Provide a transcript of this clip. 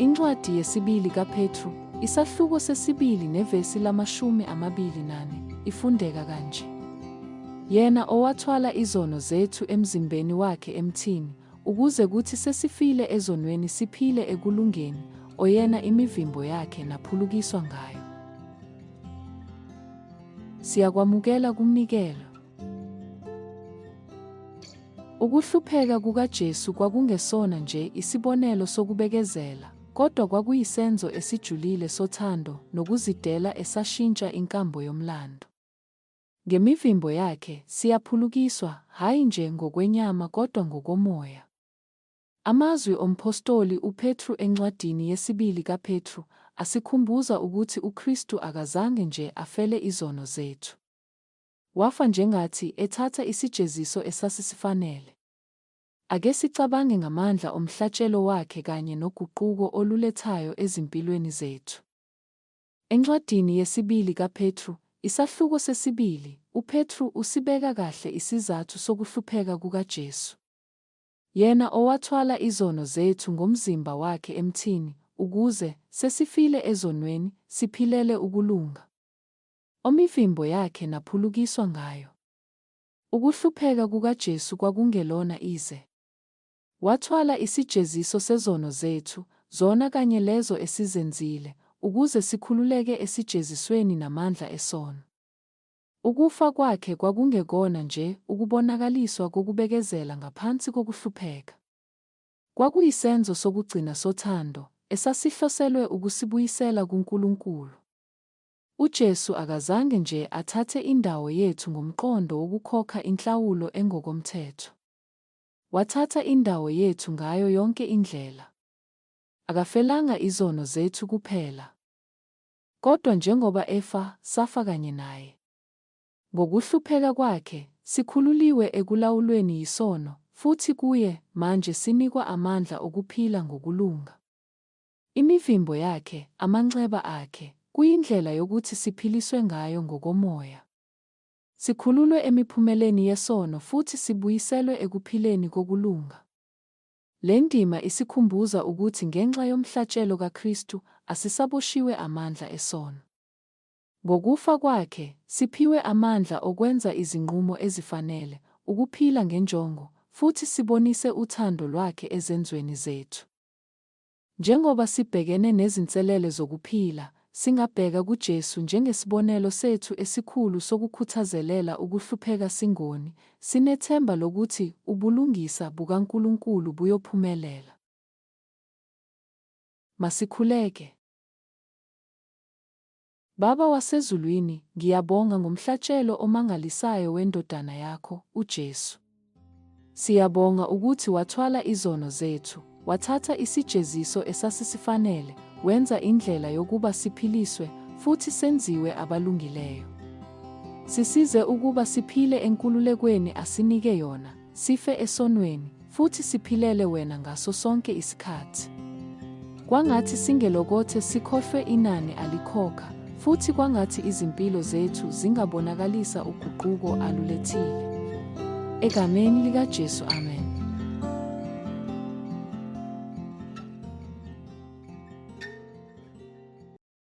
Incwadi yesibili kaPetru, isahluko sesibili nevesi lama-24, ifundeka kanje. Yena owathwala izono zethu emzimbeni wakhe emthini, ukuze kuthi sesifile ezonweni siphile ekulungeni, oyena imivimbo yakhe naphulukiswa ngayo. Siyakwamukela kumnikelo. Ukuhlupheka kukaJesu kwakungesona nje isibonelo sokubekezela, kodwa kwakuyisenzo esijulile sothando nokuzidela esashintsha inkambo yomlando. Ngemivimbo yakhe, siyaphulukiswa, hhayi nje ngokwenyama kodwa ngokomoya. Amazwi omphostoli uPetru encwadini yesibili kaPetru asikhumbuza ukuthi uKristu akazange nje afele izono zethu. Wafa njengathi, ethatha isijeziso esasisifanele. Ake sicabange ngamandla omhlatshelo wakhe kanye noguquko olulethayo ezimpilweni zethu. Encwadini yesibili kaPetru, isahluko sesibili, uPetru usibeka kahle isizathu sokuhlupheka kukaJesu. Yena owathwala izono zethu ngomzimba wakhe emthini, ukuze, sesifile ezonweni, siphilele ukulunga. Omivimbo yakhe naphulukiswa ngayo. Ukuhlupheka kukaJesu kwakungelona ize. Wathwala isijeziso sezono zethu, zona kanye lezo esizenzile, ukuze sikhululeke esijezisweni namandla esono. Ukufa kwakhe kwakungekona nje ukubonakaliswa kokubekezela ngaphansi kokuhlupheka. Kwakuyisenzo sokugcina sothando, esasihloselwe ukusibuyisela kuNkulunkulu. UJesu akazange nje athathe indawo yethu ngomqondo wokukhokha inhlawulo engokomthetho. Wathatha indawo yethu ngayo yonke indlela. Akafelanga izono zethu kuphela. Kodwa njengoba efa, safa kanye naye. Ngokuhlupheka kwakhe, sikhululiwe ekulawulweni yisono, futhi kuye, manje sinikwa amandla okuphila ngokulunga. Imivimbo yakhe, amanxeba akhe, kuyindlela yokuthi siphiliswe ngayo ngokomoya. Sikhululwe emiphumeleni yesono futhi sibuyiselwe ekuphileni kokulunga. Le ndima isikhumbuza ukuthi ngenxa yomhlatshelo kaKristu, asisaboshiwe amandla esono. Ngokufa kwakhe, siphiwe amandla okwenza izinqumo ezifanele, ukuphila ngenjongo, futhi sibonise uthando lwakhe ezenzweni zethu. Njengoba sibhekene nezinselele zokuphila, singabheka kuJesu njengesibonelo sethu esikhulu sokukhuthazelela ukuhlupheka singoni, sinethemba lokuthi ubulungisa bukaNkulunkulu buyophumelela. Masikhuleke. Baba wasezulwini, ngiyabonga ngomhlatshelo omangalisayo weNdodana yakho, uJesu. Siyabonga ukuthi wathwala izono zethu, wathatha isijeziso esasisifanele, wenza indlela yokuba siphiliswe futhi senziwe abalungileyo. Sisize ukuba siphile enkululekweni asinike yona, sife esonweni, futhi siphilele wena ngaso sonke isikhathi. Kwangathi singelokothe sikhohlwe inani alikhokha, futhi kwangathi izimpilo zethu zingabonakalisa uguquko alulethile. Egameni likaJesu, amen.